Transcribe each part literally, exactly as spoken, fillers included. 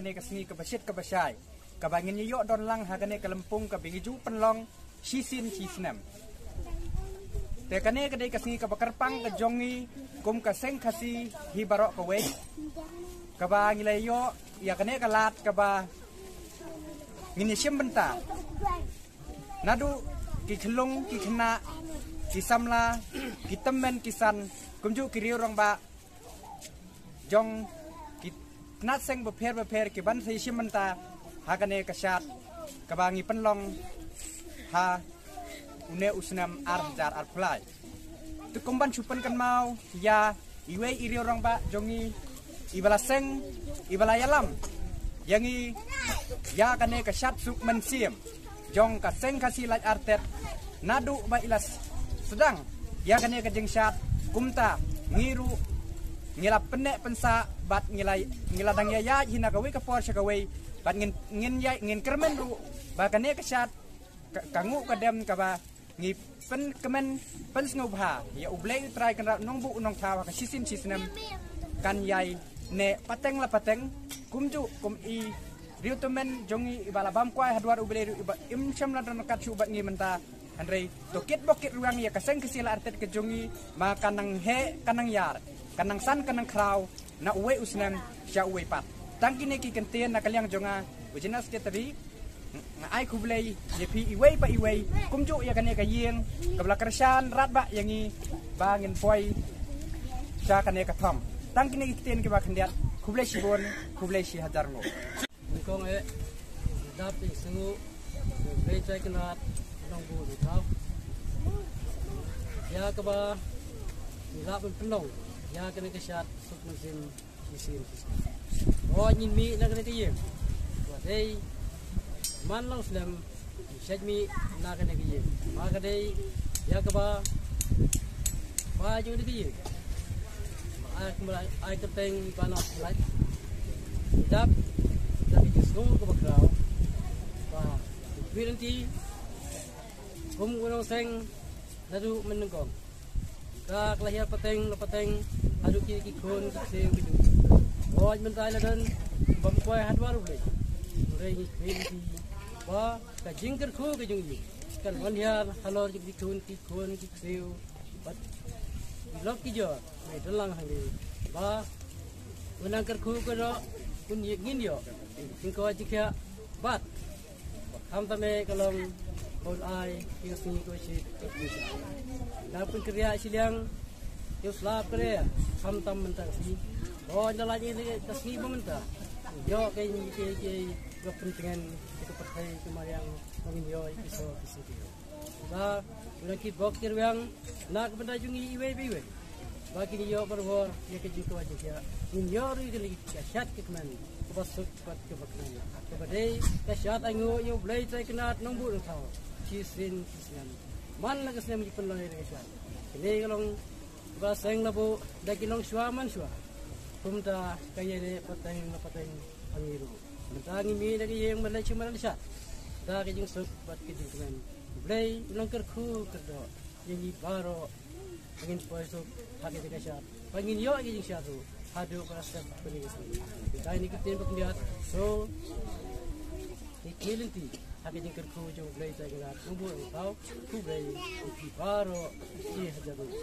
Kane ka sngi kaba shit kaba shai kaba ngin ïoh don lang ha kane ka lympung kaba ngi ju pynlong shisien shisnem. Te kane ka dei ka sngi kaba kyrpang ka jong ngi kum ka seng Khasi hi baroh kawei, kaba ngi la ïoh ïa kane ka lad kaba ngin ïa shim bynta naduh ki khyllung ki khynnah, ki samla, ki tymmen ki san, kumjuh ki riew rangbah jong ki tnat seng bapher bapher ki ban sa ïa shim bynta ha kane ka shad kaba ngi pynlong ha une u snem ar hajar arphew lai. Te kum ban shu pynkynmaw ïa iwei i riew rangbah jong ngi iba la seng, iba la ïalam ïa ngi ïa kane ka shad suk mynsiem jong ka seng Khasi Laitartet naduh ba i la sdang ïa kane ka jingshad. Kumta ngi ruh ngi la pynneh pynsah bad ngi la, ngi la dang ïaid hi na kawei ka por sha kawei bad ngin, ngin ïaid, ngin kyrmen ruh ba kane ka shad ka, ka nguh ka dem kaba ngi pynkmen pynsngewbha ïa U Blei U Trai Kynrad Nongbuh Nongthaw ha ka shisien shisnem kan ïai neh pateng la pateng, kumjuh kum i riew tymmen jong ngi iba la bam kwai ha dwar U Blei ruh iba im shym la don ryngkat shuh bad ngi mynta. Hynrei to kit bok kit rwiang ïa ka seng Khasi Laitartet ka jong ngi, ma kan nang heh kan nang ïar, kan nang san kan nang khraw na uwei u snem sha uwei pat. Tang kine ki kyntien na ka liang jong nga, u General Secretary, nga ai khublei ïa phi iwei pa iwei, kumjuh ïa kane ka ïing kaba la kyrshan radbah ïa ngi ba ngin poi sha kane ka thong. Tang kine ki kyntien kiba khyndiat, khublei shibun, khublei shi hajar nguh. Nyngkong eh, dap ïa sngew, U Blei Trai Kynrad Nongbuh Nongthaw, ïa kaba ngi lah ban pynlong ïa kane ka shad suk mynsiem shisien shisien. Hooid, ngin mih na kane ka ïing, wat dei man la u snem ngi shait mih na kane ka ïing, ma ka dei ïa kaba ba jong kane ka ïing ba ai kumba ai kyrteng ba na lait dap da ka jingsngew kaba khraw ba kwi lynti kum u nongseng naduh mynnyngkong. Ka la hiar pateng la pateng haduh ki, ki khun ki ksiew ki jong ngi. Hooid, mynta la don bam kwai ha dwar U Blei. Hynrei ngi kmen ki ba ka jingkyrkhu ka jong ngi kan wan hiar halor jong ki khun ki, khun ki ksiew bad ki lok ki jor. Ngi don lang hangne ba u nang kyrkhu ka dei un ïa ngin ïoh jingkwah jingkhiah bad khamtam eh ka long ba un ai ïa ka sngi kaba shit kaba shit. Nang pynkynriah shiliang ïa u slap ka dei khamtam mynta ka sngi. Ba ynda la ïa ka sngi ba mynta ïoh ka ïa ka, ka, ka pyntngen ïa ka pyrthei ka mariang ba ngin ïoh ïa ki so ki sngewthuh. Ba u nang kit bok kit rwiang na ka bynta jong ngi iwei pa iwei. Ba kin ïoh barabor ïa ka jingkwah jingkhiah. Ngin ïoh ruh ïa ka shad ka kmen kaba suk bad kaba kmen, kaba dei ka shad ainguh ïa U Blei Trai Kynrad Nongbuh Nongthaw shisien shisnem. Man la ka snem ngi pynlong ïa ka shad. Kane ka long ba seng la buh da ki longshuwa manshuwa. Kumta ka ïa dei pateng la pateng ha ngi ruh. Mynta ngi mih na ka ïing ban leit sha marjan shad da ka jingsuk bad ka jingkmen. U Blei u nang kyrkhu kyrdoh ïa ngi baroh. Ngin poi suk ha ka jingshad ba ngin ïoh ïa ka jingshad ruh haduh ba la sdang kane ka sngi. Dei na ki ktien ba khyndiat, to ngi kyrmen lynti ha ka jingkyrkhu jong U Blei Trai Kynrad Nongbuh Nongthaw. Khublei ïa phi baroh shi hajar nguh.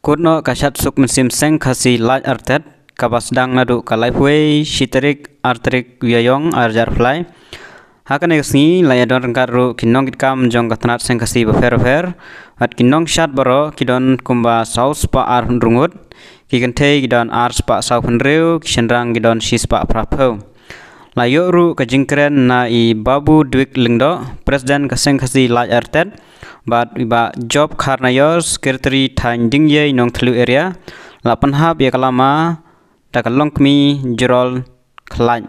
Kut noh ka shad suk mynsiem seng Khasi Laitartet kaba sdang naduh ka laiphew wei shi tarik, ar tarik u Ïaïong ar hajar arphew lai. Ha kane ka sngi la ïa don ryngkat ruh ki nongkitkam jong ka tnat seng Khasi bapher bapher bad ki nongshad baroh, ki don kumba saw spah arphew hynriew ngut, ki kynthei ki don ar spah saw phew hynriew, ki shynrang ki don shi spah phra phew. La ïoh ruh ka jingkren na i Babu Dwik Lyngdoh, President ka Seng Khasi Laitartet, bad i Bah Job Kharnaior, Secretary Thaiñ Dingïei Nongthliew Area, la pynhap ïa ka lama da ka longkmie jrol khlaiñ.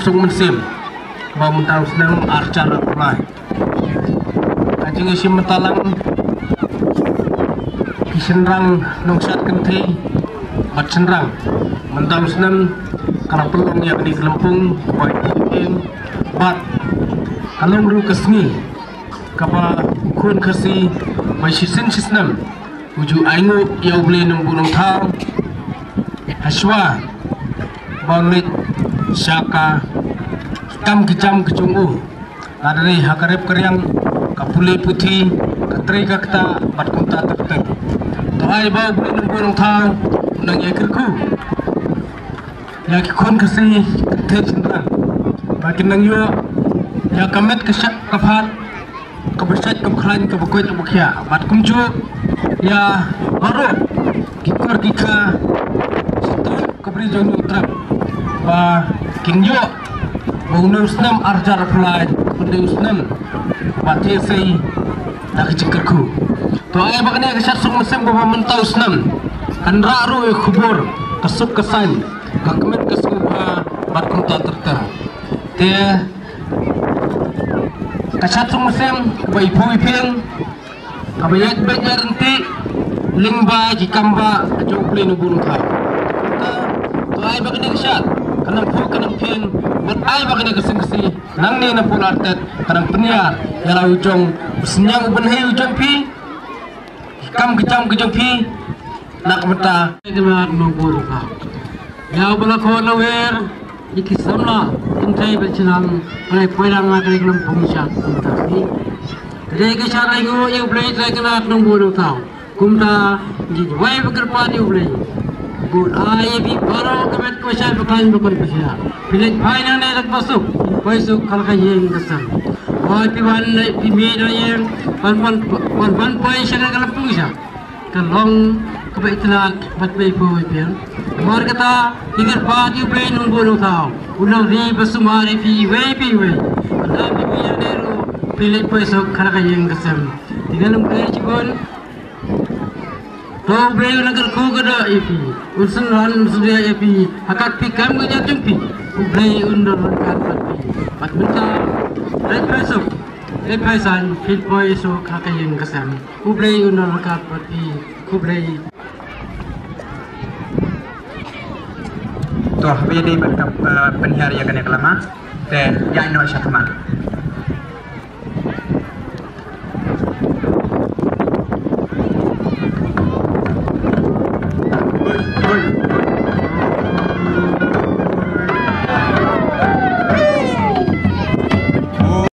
Mynsiem ba mynta u snem arhajar arphew lai. Ka jingïashim bynta lang ki shynrang nongshad kynthei bad shynrang mynta u snem ka la pynlong ïa kane ka lympung kaba ïa bad ka long ruh ka sngi kaba u khun Khasi ba shisien shisnem u ju ainguh ïa U Blei Nongbuh Nongthaw hashwa ba u leit sha ka kam ka jam ka jong u. Lada dei ha ka rep ka riang, ka pule puthi, ka trei ka ktah bad kumta ter ter. To ai ba U Blei Nongbuh Nongthaw u nang ïa kyrkhu ïa ki khun Khasi kynthei shynrang ba kin nang ïoh ïa ka met ka shait ka phad kaba shait kaba khlaiñ kaba koit kaba khiah bad kumjuh ïa baroh ki kor ki kha sha ka bri jong U Trai ba kin ïoh ba une u snem arhajar arphew lai un dei u snem ba thiah sei da ka jingkyrkhu. To ai ba kane ka shad suk mynsiem kaba mynta u snem kan rah ruh ïa ka khubor ka suk ka saiñ, ka kmen ka sngewbha bad kumta ter ter. Te ka shad suk mynsiem kaba iphuh iphieng kaba ïaid beit ïaid ryntih lyngba ki kam ba ka jong U Blei Nongbuh Nongthaw. To ai ba kane ka shad ka nang phuh ka nang phieng bad ai ba kane ka seng ka si nangne na pula artet ka nang pynïar ïa la u jong u synñiang u bynhei u jong phi, ki kam ki jam ki jong phi na ka bynta. Kynad Nongbuh Nongthaw ïa u ba la khot la wer ïa ki samla kynthei bad shynrang, ka la poi lang na ka lympung shad kumta. Ka dei ka shad ainguh ïa U Blei Trai Kynad Nongbuh Nongthaw. Kumta ngi wai ba kyrpad ïa U Blei ba un ai ïa phi baroh ka met ka shai ba khlaiñ ba koit ba khiah. Phi leit phai nangne da kaba suk, poi suk ha la ka ïing ka sem. Hooid phi wan leit phi mih da ïing ban ban ban ban poi sha ka lympung shad ka long kaba itynnad bad ba iphuh iphieng. Namar kata ngi kyrpad ïa U Blei Nongbuh Nongthaw un nang ri ba sumar ïa phi iwei pa iwei. Lada phi mih nangne ruh phi leit poi suk ha la ka ïing ka sem. Te ngan ym kyrkhu shibun. To U Blei un nang kyrkhu kyrdoh ïa phi, un synran un synriah ïa phi ha kat phi kam ka jait jong phi. U Blei un don ryngkat bad phi. Bad mynta leit phai suk, leit phai saiñ, phin poi suk ha ka ïing ka sem. U Blei un don ryngkat bad phi. Khublei. To haba ïadei bad ka, eh, pynhiar ïa kane ka lama te ïa ïa noh sha khmat.